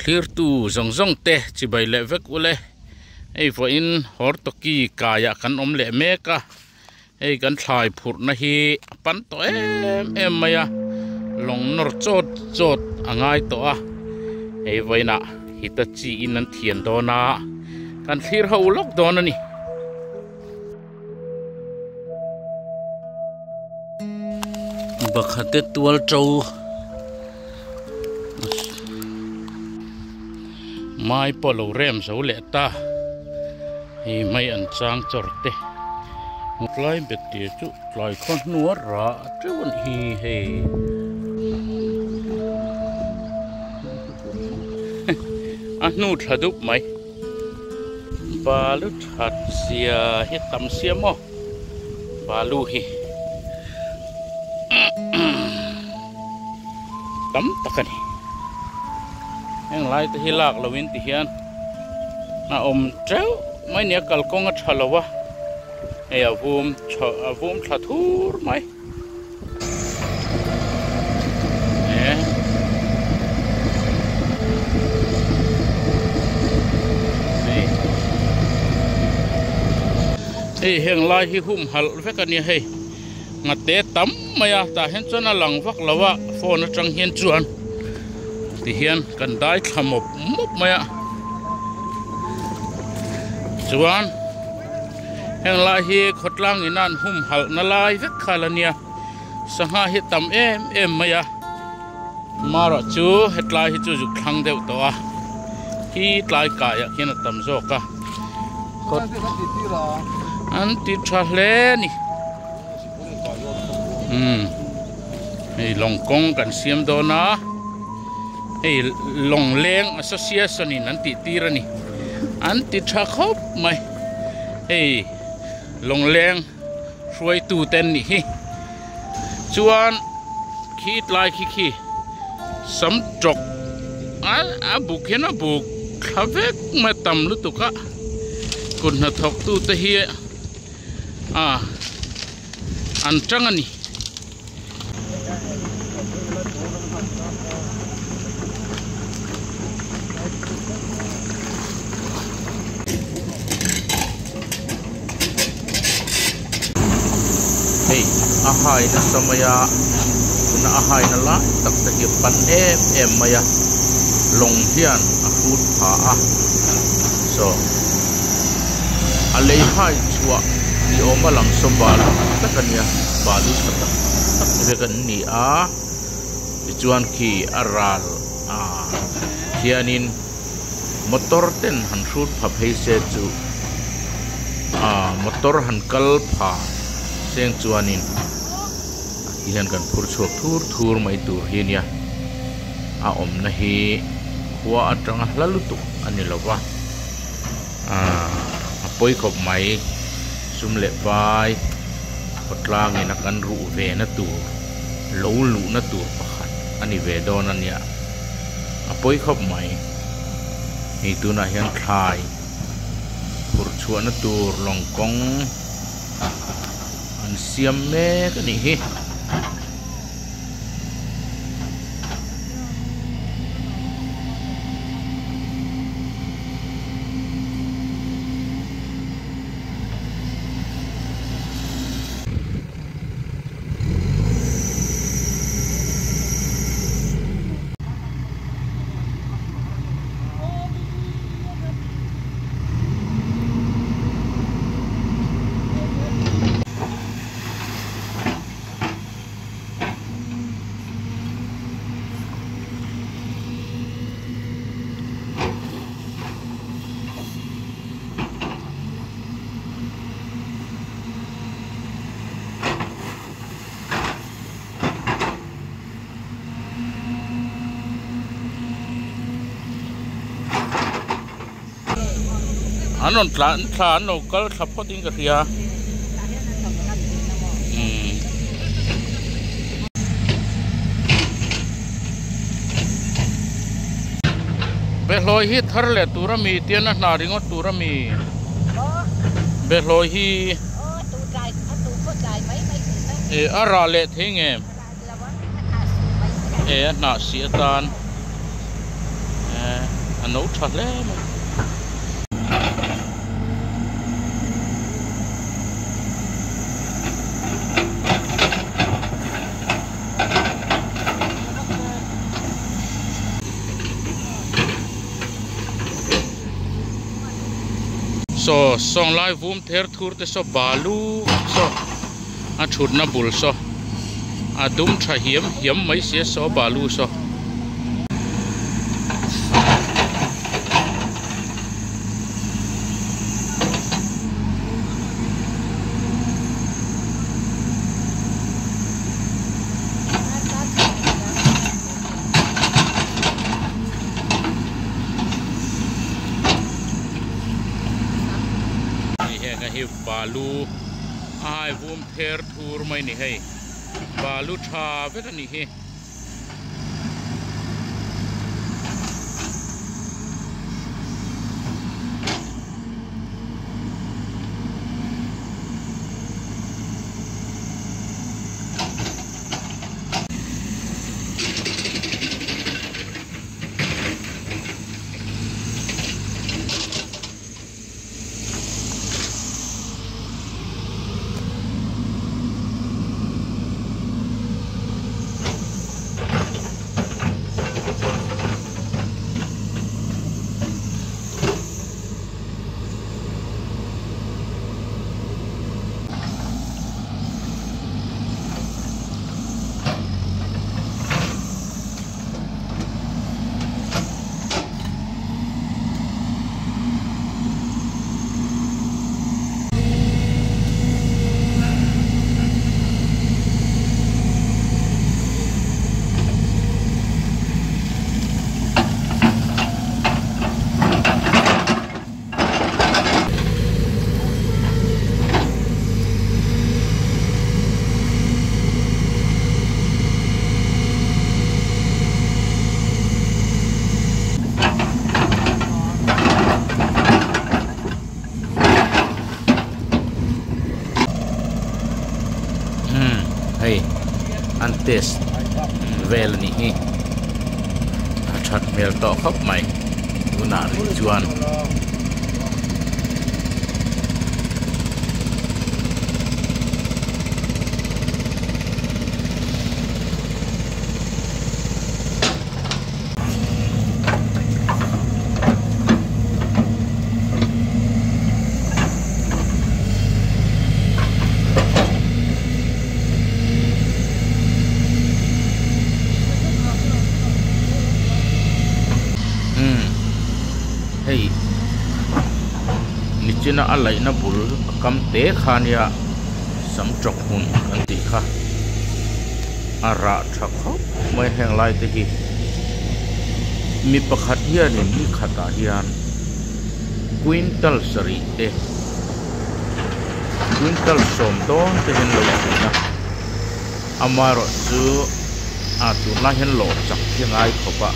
Thlirtu zawng zawng te chibai leh vek ule. Hei vawiin Hortoki kaiah kan awm leh mek a, hei kan thlai phurhna hi a pan tawh em em mai a, lawng nawr chawt chawt a ngai tawh a, hei vawiinah Hitachi in an thian dawn a, kan thlir ho lawk dawn a ni. Bakhate tual to mai pawh lo rem zo leh ta hei mai an chang chawr te tlai bet tir chu tlai khaw hnua rah teuh a nih hi hei a hnu thla dup mai. Balu that zia hi tam sia maw balu hi tam tak a ni heng lai te hi lak lo in ti hian a awm teuh mai nia kalkawng a tha lo a hei a vum a vum thla thur mai. Hei heng lai hi hum halh vek a nia hei ngate tam mai a tah hian chuan a lang vak lo a phone atang hian chuan ti hian kan dai thla mawp mawp mai a chuan. Heng lai hi khawtlang in an humhalh na lai vek kha la nia sangha hi tam em em mai a marawh chu hetlai hi chu zuk thlang deuh tawh a khi tlai kai ah khian a tam zawk a an ti tha hle a ni umm hei lawng kawng kan siam dawn a hei lawng leng association in an tih tir a ni an ti tha khawp mai. Hei lawngleng hruaitu te an nih hi chuan khi tlai khi khi sam tawk a a buk hian a buk thla vek mai a tam lutuk a kut hnathawk tu te hi a an tang a ni. Hei a hai nasa mai a tuna a hai na lai tak te hi a pan em em mai a lawng hian a hrut pha a saw a lei hai chhuah ni awm a lang saw balu tak a nia. Balu tha tak tak vek an ni a tichuan khi a ral ah hianin motor ten han hrut pha phei se chu ah motor han kal pha seng chuanin ti hian kan phur chhuak thur thur mai tur hi ania a awmna hi khua atanga hla lutuk a ni lo va ah a pawi khawp mai sum leh pai. Khawtlangin a kan ruh ve na tur lo luh na tur pakhat a ni ve dawn a nia a pawi khawp mai hei tunah hian thlai phurh chhuah na tur lawng kawng an siam mek a nih hi. An rawn tlan thla an lo kal thla phawt in ka hria umm. Behlawi hi thar leh tur a mi tian a hna ringawt tur a mi behlawi hi eh a rah leh thei nge eh a hnah si atan eh. A no tha hle mai. Saw sawnglai vum ther thur te saw balu saw a thutna bul saw a dum tha hiam hiam mai sia saw balu saw. Heng a hi balu a hai vum ther thur mai a ni hei balu tha vek a nih hi. Umm hei an test vel a nih hi a that hmel tawh khawp mai tunah rih chuan. Umm hei nichina a laihna bul a kam te kha nia sam tawk hmun kan tih kha a rah tha khawp mai heng lai te hi mi pakhat hianin ni khatah hian quintal sarih te quintal sawm dawn te hian lo thin a amaherawh chu a tunlai hian lawh chak hi a ngai khawp a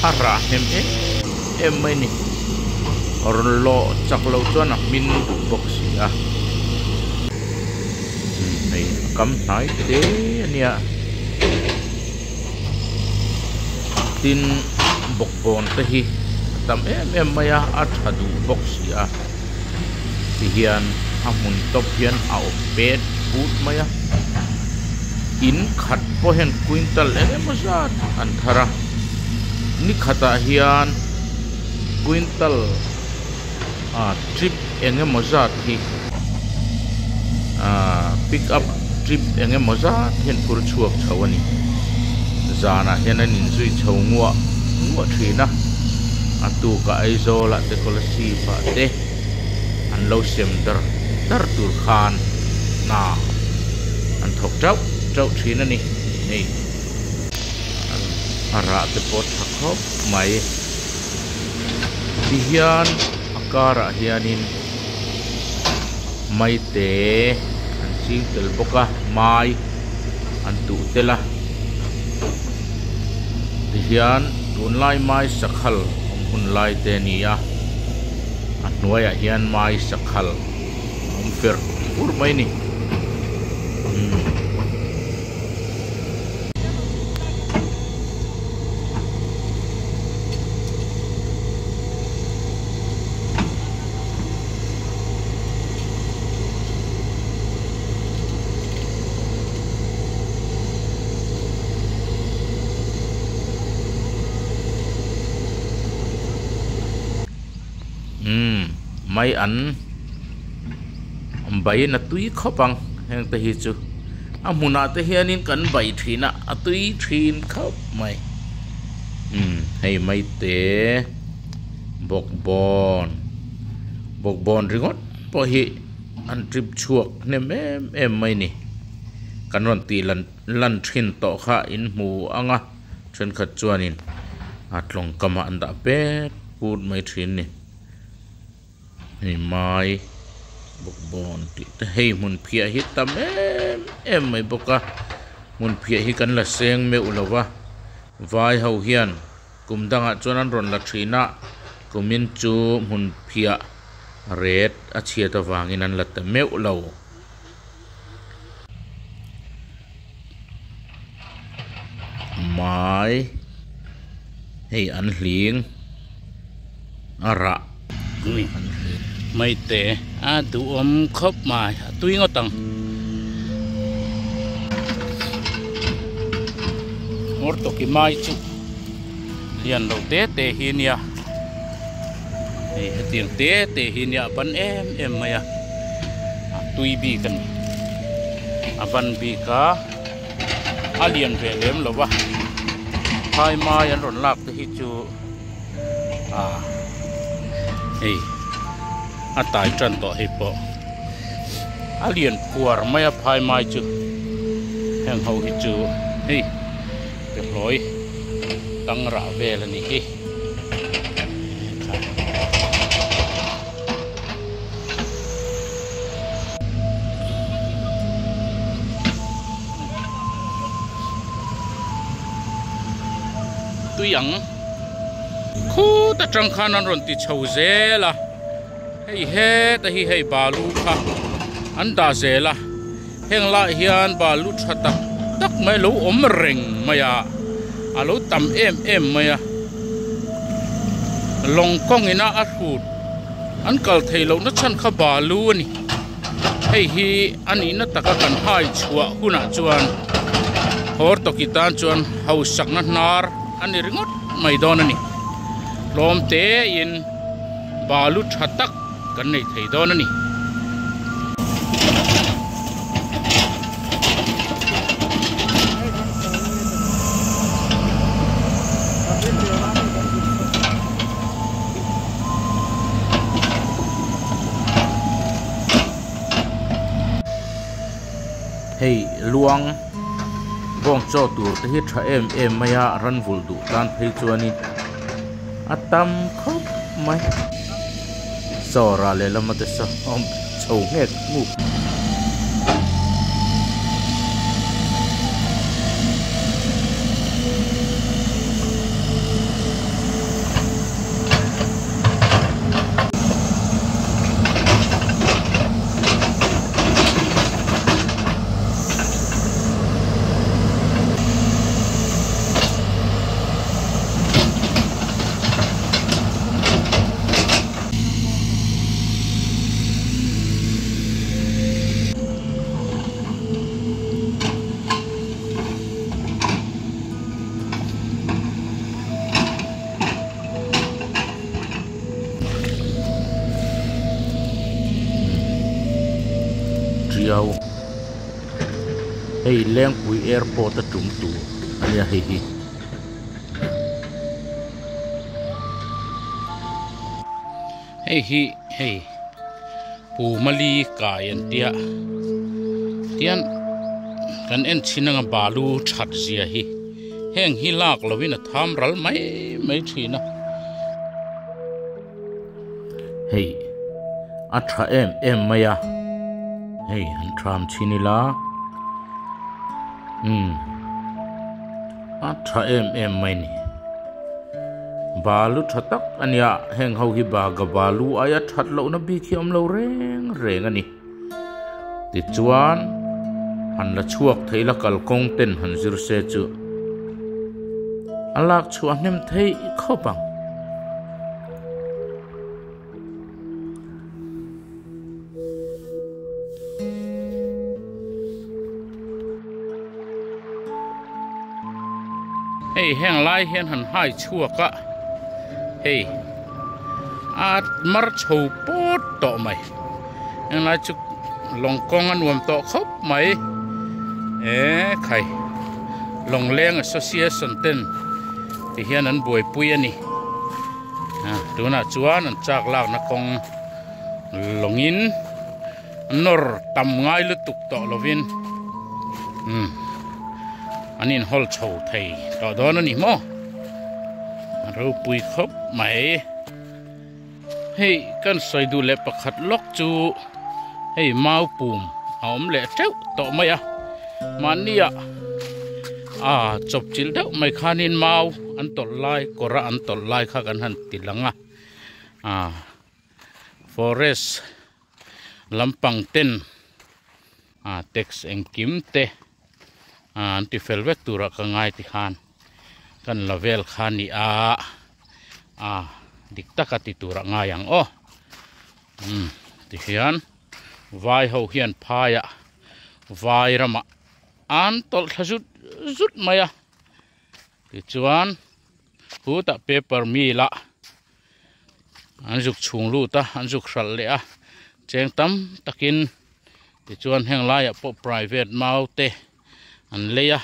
a rah hnem em em mai a ni rawn lawh chak loh chuan a hmin duh bawk si a hei a kam hnai te a nia tin bawkbawn te hi a tam em em mai a a tha duh bawk si a tihian a hmun tawp hian a awm pet put mai a in khat pawh hian quintal eng emaw zat an thar a ni khatah hian quintal ah trip eng emaw zat hi ah pick up trip eng emaw zat hian phur chhuak chho a ni zanah hian an inzui chho nguah nguah thin a a tukah Aizawl ah te Kolasib ah te an lo sem dar dar tur khan hna an thawk teuh teuh thin a ni hei a rah te pawh tha khawp mai tihian a karah hianin maite an ching tel bawk a mai an tuh tel a tihian tunlai mai sakhal awm hun lai te a ni a a hnuaiah hian mai sakhal a awm fer fur mai a ni umm. Mai an baiin a tui khawp ang heng te hi chu a hmunah te hianin kan bai thin a a tui thin khawp mai umm hei mai te bawkbawn bawkbawn ringawt pawh hi an trip chhuak hnem em em mai ni kan rawn tih lan lan thin tawh kha in hmu ang a thenkhat chuanin a tlawng kamah an dah pet put mai thin a ni. Hei mai bawkbawn tih te hei hmun phiah hi tam em em mai bawk a hmun phiah hi kan la seng meuh lo va vai ho hian kum dangah chuan an rawn la thin a kumin chu hmun phiah ret a chhiat avangin an la ta meuh lo. Mai hei an hling a rah an hling mai te a duhawm khawp mai a tui ngawt ang hmawr tawki mai chu lian lo te te hi nia hei hetiang te te hi nia a ban em em mai a a tui bik a ni a ban bik a a lian ve lem lo va phai mai an rawn lak te hi chu ah hei a tai tan tawh hei pawh a lian phuar mai a phai mai chu heng ho hi chu hei. Pehlawi tang rah vel a nih hi. Tui ang khut atang khan an rawn ti chho zel a hei heta hi hei balu kha an dah zel a. Heng lah hian balu tha tak tak mai lo awm reng mai a, a lo tam em em mai a. Lawng kawng ina a hrut an kal theih lohna chhan kha balu a ni. Hei hi a nihna taka kan hai chhuah hunah chuan hawr tawki tan chuan hausakna hnar a ni ringawt mai dawn a ni. Tlawm tein balu tha tak. kan nei thei dawn a ni. Hei luang bawng chaw tur te hi tha em em mai a ran vulh duh tan phei chuanin a tam khawp mai. Saw rah leh lama te saw a awm chho nghek nghuk. Tiau hei Lengpui airport a tum tur a nia hei hi. Hei hi hei pu mali kai an tia tian kan en chhin anga balu that zia hi heng hi lak lovin a tham ral mai mai thin a. Hei a tha em em mai a hei han tham chhin ila umm. A tha em em mai ni. Balu tha tak a nia, heng ho hi baga balu aia that lohna bik hi a awm lo reng reng a ni. Tichuan, han la chhuak thei la kalkawng ten han zir se chu a lak chhuah hnem theih khawp ang. Hei heng lai hian han hai chhuak a hei A mar chho pawt tawh mai. Englai chu lawng kawng a nuam tawh khawp mai. E khai Lawngleng Association ten ti hian an buaipui a ni. Tunah chuan an chak lakna kawng lawngin nawr tam ngai lutuk tawh lovin umm an inhawl chho thei tawh dawn a ni maw a ropui khawp mai hei kan sawi duh leh pakhat lawk chu hei mau pum a awm leh teuh tawh mai a mahni ah a chawp chilh deuh mai khanin mau an tawlh lai kawr a an tawlh lai kha kan han ti lang a ah. Forest lampang ten ah tax engkim te ah an ti fel vek turah ka ngai ti khan kan la vel kha ni a ah dik taka ti turah ngai ang aw umm ti hian vai ho hian phaiah vai ramah an tawlh thla zut zut mai a tichuan khutah paper mill ah. An zuk chhung lut a, an zuk hralh leh a, cheng tam takin tichuan heng laiah pawh private mau te an lei a,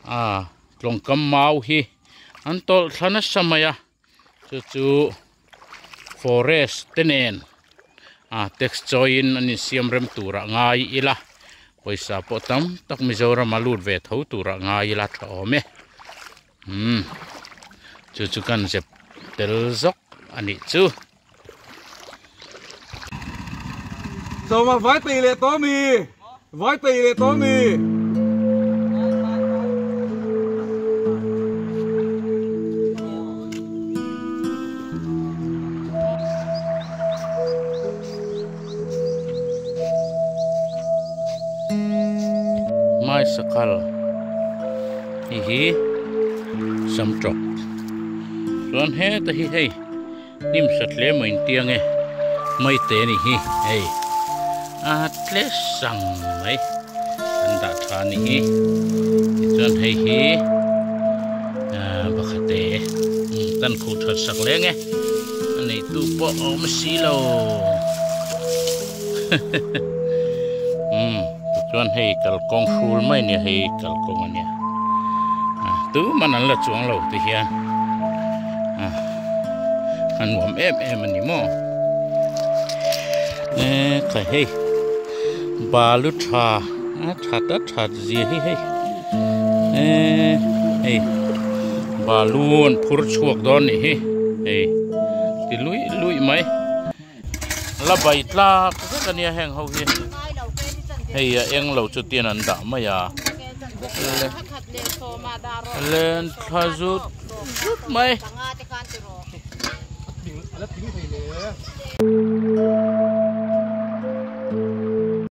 ah tlawngkam mau hi an tawlh thla nasa mai a, chu chu forest te nen ah tax chawiin an insiam rem turah ngai ila, pawisa pawh tam tak Mizoram a lut ve tho turah ngai ila tha awm e. Umm chu chu kan zep tel zawk a nih chu. Sawma vai peih leh tawh mi? Vai peih leh tawh mi? Hmaisakal hei hi sam tawk chuan heta hi hei hnim hrat hle mai intiang e maite a ni hi hei a tle sang mai an dah tha a ni hi tichuan hei hi ah pakhate kan khuh that sak leng e a neitu pawh a awm si lo umm tichuan hei kalkawng hrul mai a nia hei kalkawng a nia ah tuman an la chuang lo ti hian ah a nuam em em a ni maw e kha hei balu tha a tha ta tha zia hi hei e hei balu an phur chhuak dawn nih hi hei ti luih luih mai. La bai tlak vek a nia heng ho hi hei a eng lo chu tian an dah mai a len thla zut zut mai.